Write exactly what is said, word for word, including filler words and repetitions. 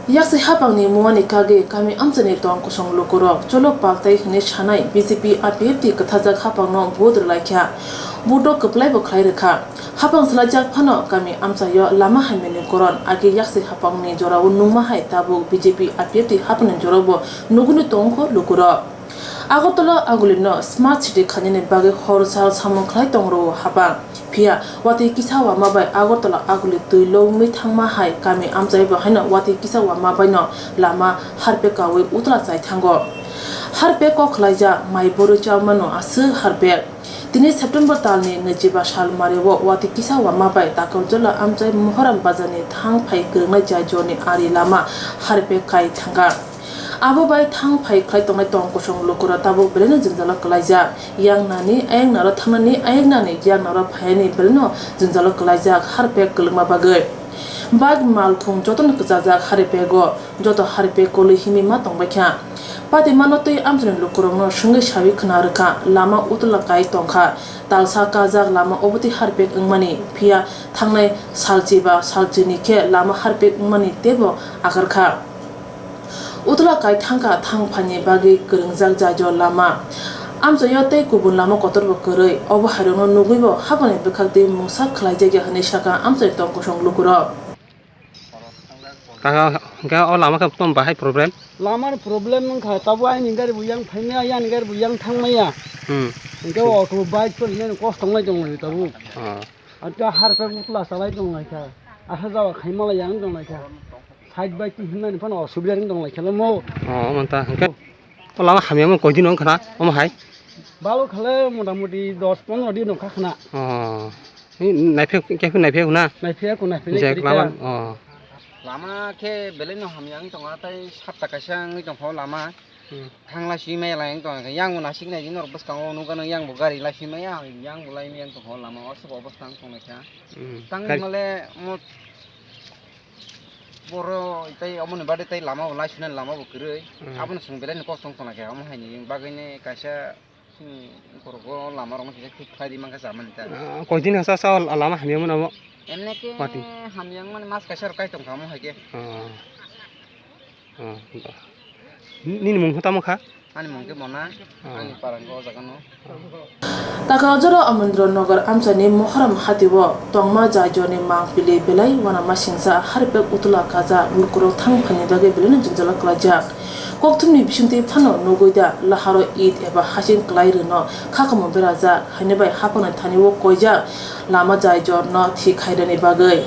Yaksi hapangni muani kagwi kami amchaini tong kosong lukurok cholo paltai hwnwi sanai B J P R P F T kwthajak hapangno vote rwlaikha, vote-o kwplaibo khlai rwkha. Hapang swlaijak phano kami amchaio lama hamyani koron age yaksi hapangni jorao nungma hai tabuk B J P R P F T hapangni jorao bo nugwi tongkho lukurok. Agartala Agulino Smart City khainani bagwi hor sal samung khlai tong rwo hapang. Phiya watwi kisa wama bai Agartala Aguli twi lobwi thangma hai kami amchai bo haino watwi kisa wama baino lama harpek kaui utla chai thango. Harpek kok khlaijak mai borwi chaumano aswk harpek. Tini September talni naichiba sal mario watwi kisa wama bai Takarjala amchai Mohoram bazarni thang phai kwrwngnai jai jorni ari lama harpek kai thangkha. Abo bai thang phai khlai tongnai tong kosong lukurok tabuk belaino jwngjalo kwlaijak. Yang nani ayang naro thangnani, ayang nani yang naro phaiyani belaino jwngjalo kwlaijak harpek kwlwngma bagwi. Bike malkhung jotono kwchajak harpego, joto harpek kolwi himwi ma tongbaikha. Patimano tei amchaini lukurokno swngwi saui khna rwkha, lama utla kai tongkha, talsa kajak lama obotwi harpek wngmani, phiya thangnai salchi ba salchini khe lama harpek wngmani teibo agarkha. Utla kai thangkha thang phaini bagwi kwrwngjak jaijo lama. Amchaio tei kubun lama kotorbo kwrwi. Obo hairokno nugwibo hapani bwkhaktwi mungsa khlaijakya hwnwi sakha amchaini tong kosong lukurok. Kaka, hwnkhe o lama khe tong bahai problem? Lamani problem wngkha, tabuk aini gari bo yang phaimaya, yani gari bo yang thangmaya. Hmm. Hwnkhe auto, bike choli nani kosto wngnai tonglaio tabuk. Oh. Ata harpek utla chalai tonglaikha. Asa jaga khaimala yang tonglaikha. Side bai twi himnani phano osubida wng tonglaikha mo. Oh, omo ta hwnkhe. O lama hamya mo koi din wng khna, omo hai? Balo khale motamuti dos pondro din wng kha khna. Oh. Ni naiphe, khe naiphe huna? Naiphe ko naiphe ni Je kiri lama, kha. Oh. Lama khe belai no hamya wng tongo, tai satta kaisa wngwi tongkha o lama. Hmm. Thang lai swi maya lai wng tongkha, yang bo nasik nai di norok bwskango nukha nang yang bo gari lai swi maya, yang bo lai maya wng tongkha o lama o aswk obostha wng tongnaikha. Hmm. Tang Gari- male mo Boro tei omoni bade tei lama bo lai swnani lama bo kwrwi. Hmm. Abono chwng belai no kosto wng tongnaikha, omo haini bagwi ni kaisa chini borok o lama rok no kisa thik khlai ri mankha chamani ta. Ah, koi din hasa sa lama hamya mano abo? Emne ke Mati. Hamya wngmani mas kaisa rok kai tongkha omo hai khe. Ah. Ah, ba. Nini mung tamo kha? Ani mung khe Mona, ah, ani parang o jaga no. Takarjala Amendra Nagar amchaini Mohoram hatio tongma jai jorni mangpili belai uanama singsa harpek utla kajak lukurok thang phaini bagwi belaino jwngjalo kwlaijak. Kokthumni bisingtwi phano nugwi da laharo it eba hasing kwlai rwno khakomo berajak haini bai haphangni thani o koijak lama jai jorno thik khairani bagwi.